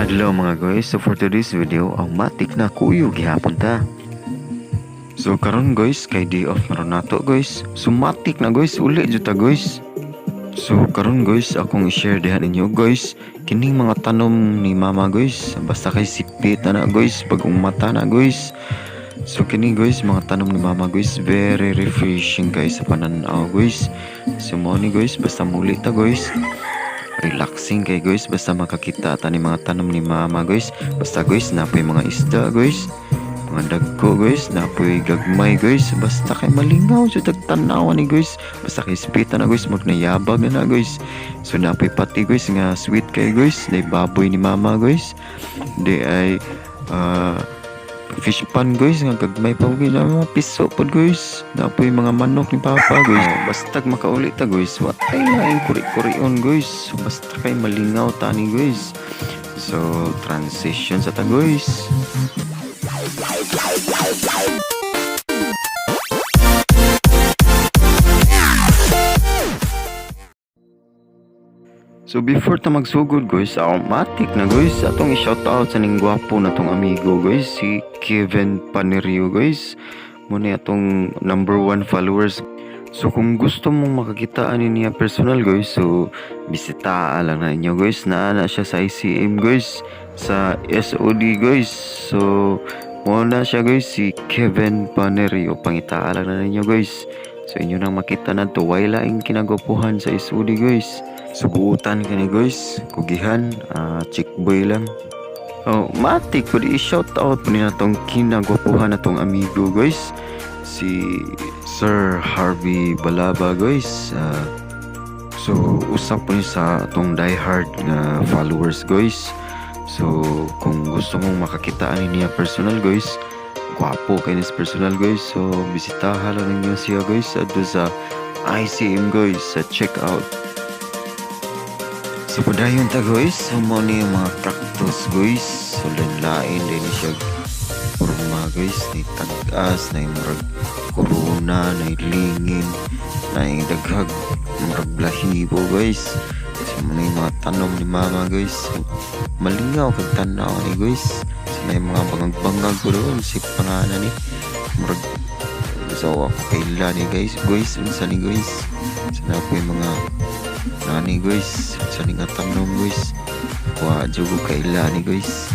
Adlaw, mga guys. So for today's video, ang matik na kuyo gihapon ta. So karon, guys, kay day off maron nato, guys. So matik na, guys, uli jud ta, guys. So karon, guys, akong i-share diha ninyo, guys, kining mga tanom ni mama, guys. Basta kay sipit na na, guys, bagong mata na, guys. So kini, guys, mga tanom ni mama, guys, very refreshing guys sa pananaw, guys. So mo ni, guys, basta muli ta, guys. Relaxing kay, guys, basta makakita ta ni mga tanom ni mama, guys. Basta, guys, napoy mga isda, guys. Mga dagko, guys, napoy gagmay, guys. Basta kay malingaw jud tag tan-awa ni, guys. Basta kay spita na, guys, magnayabag na na, guys. So napoy pati, guys, nga sweet kay, guys. Day baboy ni mama, guys. Di ay fish pan, guys, nga gagmay pa guys, na mga piso pod, guys. Napoy mga manok ni papa, guys. Basta makauli ta, guys, wa tay laing kuri-kurion, guys. Basta kay malingaw ta ni, guys. So transition sa ta, guys. So before ta magsugod, guys, automatic na, guys, atong i-shout out sa ning gwapo na tong amigo, guys, si Kevin Panerio, guys. Muna atong number one followers. So kung gusto mong makakita ani niya personal, guys, so bisita lang na inyo, guys. Naa na siya sa ICM, guys, sa SOD, guys. So mo na siya, guys, si Kevin Panerio. Pangitaa lang na ninyo, guys. So inyo nang makita na to, way laing kinagwapuhan sa SOD, guys. Subutan kani, guys, kugihan, chick boy lang. Oh, matik pud i-shout out po ni natong kinagwapuhan natong amigo, guys. Si Sir Harvey Balaba, guys. So usap po ni sa atong diehard nga followers, guys. So kung gusto mong makakita ani niya personal, guys, gwapo kay ni personal, guys. So bisitahan lang ninyo siya, guys, adto sa ICM, guys, sa check out. So padayon ta, guys, so mo ni yung mga cactus, guys. So lain din ni siya porma, guys, ni tag-as, na murag corona, na lingin, na daghag murag blahibo, guys. So mo ni mga tanom ni mama, guys. So, malingaw kag tan-aw ni, guys. So na mga bangag-bangag ko doon si pangalan ni murag, so ako kaila ni, guys, guys, unsa ni, guys. So na po yung mga nani, guys, sa ni nga tanom, guys, wa jud ko kaila ni, guys.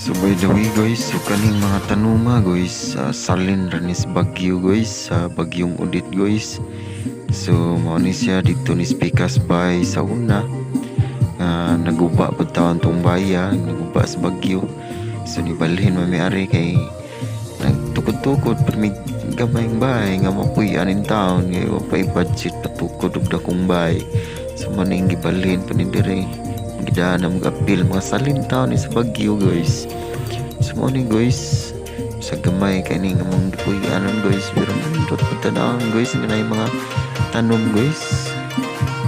So by the way, guys, so kaning mga tanuma, guys, salin ra ni sa Bagyo, guys, sa Bagyong Odette, guys. So mao ni siya dito ni Spikas Bay sa una. Naguba pud tawon tong baya, naguba sa bagyo. So nibalhin man mi ari kay nagtukod-tukod pero may gamayng bahay nga mapuy anin taon kay wa pay budget patukod og dakong bahay. So man ning gibalhin pa ni dire. Gidaan na mag-apil mga salin taon ni sa bagyo, guys. So mo ni, guys, sa gamay kay ni nga mong gipuy-anon, guys, pero nindot pud tan-awon, guys, nga naay mga tanom, guys.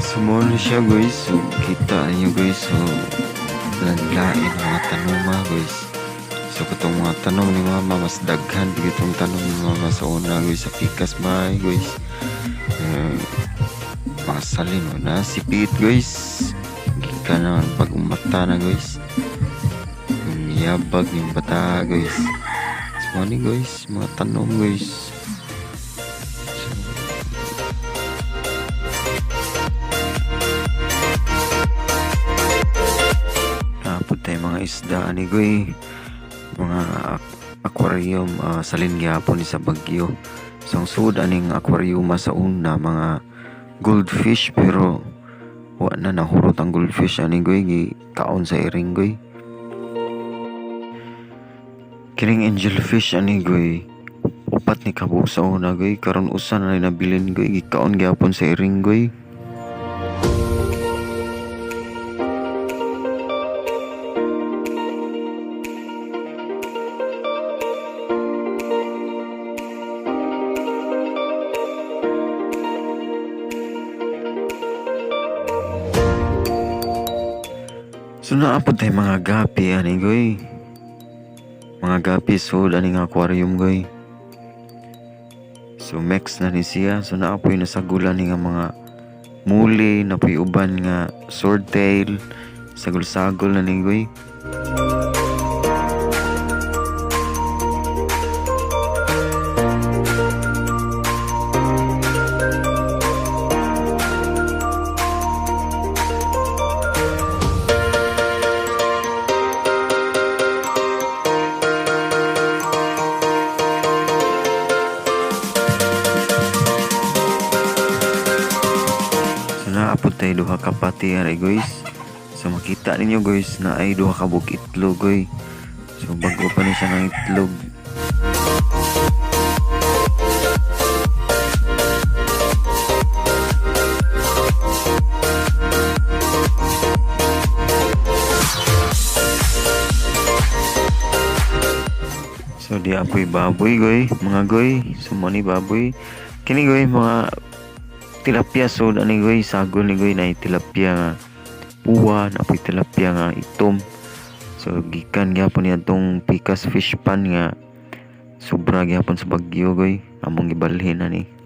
So mo ni siya, guys. So kita ninyo, guys, so lain mga tanoma, guys. So katong mga tanom ni mama, mas daghan pag itong tanom ni mama sa una, guys, sa pikas bay, guys. Mga salin mo na si Pete, guys. Gikan na pag umata na, guys. Yabag yung bata, guys. So ano, guys, mga tanom, guys. So, napod tayo mga isda ani, guys. Mga aquarium, salin gyapon ni sa Bagyo. So ang sud aning aquarium sa una mga goldfish, pero wa na, nahurot ang goldfish ani, goy, gi kaon sa iring, goy. Kining angelfish ani, goy, upat ni kabuok sa una, goy, karon usa na nabilin, goy, gikaon gyapon sa iring, goy. So naa pod tay mga guppy ani, goy. Mga guppy sud ani nga aquarium, goy. So mix na ni siya. So naa poy nasagulan ni nga mga molly, na poy uban nga swordtail. Sagol-sagol na ni goy. So naa pod tay duha ka pati ari guys. So makita ninyo guys na ay duha ka buok itlog oy. So bago pa ni siya ng itlog. So di apoy baboy goy, mga goy. So mo ni baboy. Kini goy mga tilapia, so ani goy sagol ni goy na tilapia nga puwa, na apoy tilapia nga itom. So gikan gyapon niya tong Pikas fish pan nga sobra gyapon sa bagyo goy. Among gibalhin ani.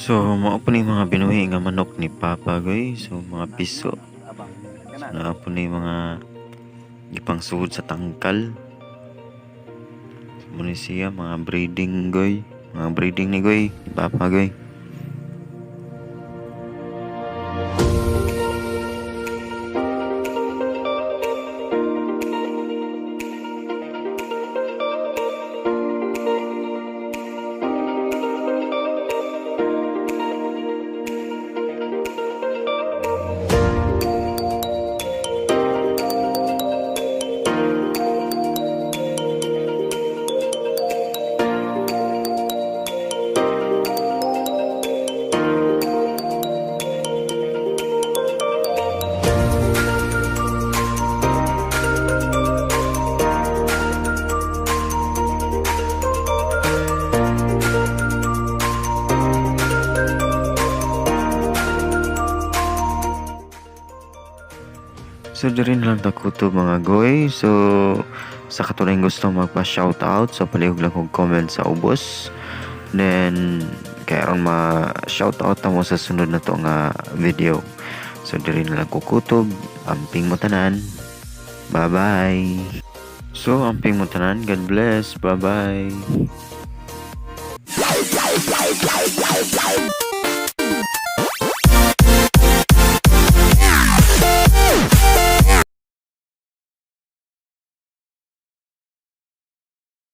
So mao po ni mga binuhi nga manok ni Papa goy. So mga piso. So naa po ni mga gipangsuod sa tangkal. So mo ni siya mga breeding goy. Mga breeding ni goy ni Papa goy. So diri na lang ta kutob mga goy. So sa katunayang gusto magpa-shoutout, so palihog lang og comment sa ubos. Then kay aron ma-shoutout ta mo sa sunod na to nga video. So diri na lang ko kutob. Amping mo tanan. Bye-bye. So amping mo tanan. God bless. Bye-bye.